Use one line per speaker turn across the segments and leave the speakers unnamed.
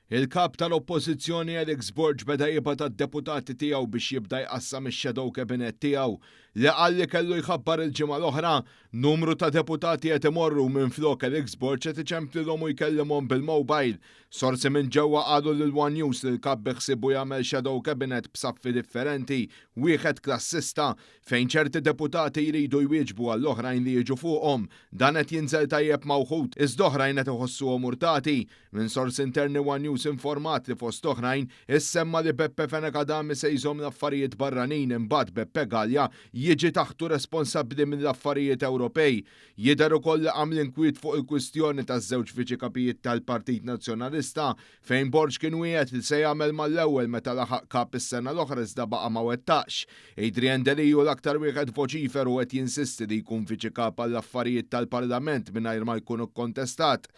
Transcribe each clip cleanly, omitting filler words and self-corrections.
Il-Kap tal-Oppożizzjoni Alex Borg beda jibgħat għad-deputati tiegħu biex jibda jqassam ix-shadow cabinet tiegħu li qal li kellu jħabbar il-ġimgħa l-oħra. Numru ta' deputati qed imorru u minflok Alex Borg qed iċemplilhom u jkellimhom bil-mobile. Sorsi minn ġewwa qalu lil one News li l-Kap biħsiebu jagħmel shadow cabinet b'saffi differenti, wieħed klassista, fejn ċerti deputati jridu jwieġbu għall-oħrajn li jiġu fuqhom. Dan qed jinżel tajjeb ma' wħud, iżda oħrajn qed iħossuhom urtati. Minn sorsi interni one News informat li fost oħrajn, issemma li Beppe Fenech Adami se jżomm l-affarijiet barranin imbagħad Beppe Galea jiġi taħtu responsabbli mill-affarijiet Ewropej. Jidher ukoll li qam l-inkwiet fuq il-kwistjoni taż-żewġ Viċi Kapijiet tal-Partit Nazzjonalista fejn Borg kien wiegħed li se jagħmel mal-ewwel meta laħaq Kap is-sena l-oħra iżda baqa' ma wettaqx. Adrian Delia hu l-aktar wieħed voċiferu u qed jinsisti li jkun Viċi Kap għall-affarijiet tal-Parlament mingħajr ma jkun ikkontestat.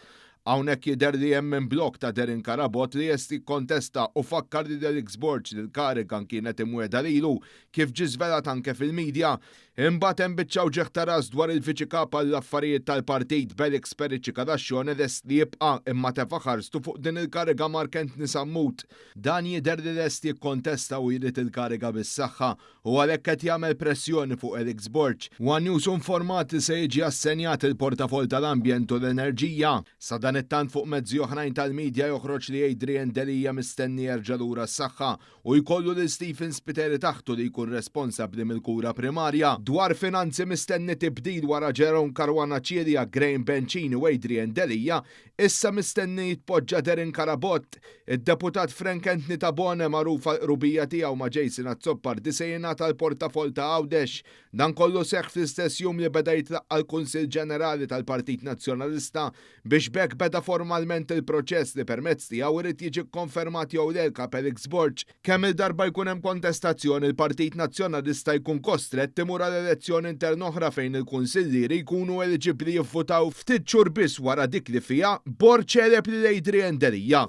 Hawnhekk jidher li hemm min blokk ta' Darren Carabott li lest jikkontesta u fakkar lil Alex Borg li l-kariga kienet imwiegħda lilu, kif ġie żvelat anke fil-media. Imbagħad hemm biċċa wġigħ ta' ras dwar il-Viċi Kap għall-Affarijiet tal-Partit b'Alex Perici Calascione lest li jibqa' imma tefa' ħarstu fuq din il-kariga Mark Anthony Sammut. Dan jidher li lest jikkontesta u jrid il-kariga bis-saħħa u għalhekk qed jagħmel pressjoni fuq Alex Borg. One News hu informat li se jiġi assenjat il-portafoll tal-Ambjent u l-Enerġija. Sadanittant fuq mezzi oħrajn tal-media joħroġ li Adrian Delia mistenni jerġa' lura s-saħħa u jkollu lil Stephen Spiteri taħtu li jkun responsabbli mill-kura primarja. Dwar finanzi mistenni tibdil wara Jerome Caruana Cilia, Graham Bencini u Adrian Delia, issa mistenni jitpoġġa Darren Carabott. Id-Deputat Frank Anthony Tabone, magħruf għall-qrubija tiegħu ma' Jason Azzopardi se jingħata l-portafoll ta' Għawdex. Dan kollu seħħ fl-istess jum li beda jitlaqqa' l-Kunsill Ġenerali tal-Partit Nazzjonalista biex b'hekk beda formalment il-proċess li permezz tiegħu irid jiġi kkonfermat jew le l-Kap Alex Borg. Kemm-il darba jkun hemm kontestazzjoni l-Partit Nazzjonalista jkun kostrett imur għal elezzjoni interna oħra fejn il-kunsillieri jkunu eliġibbli jivvutaw ftit xhur biss wara dik li fiha Borg għeleb lil Adrian Delia.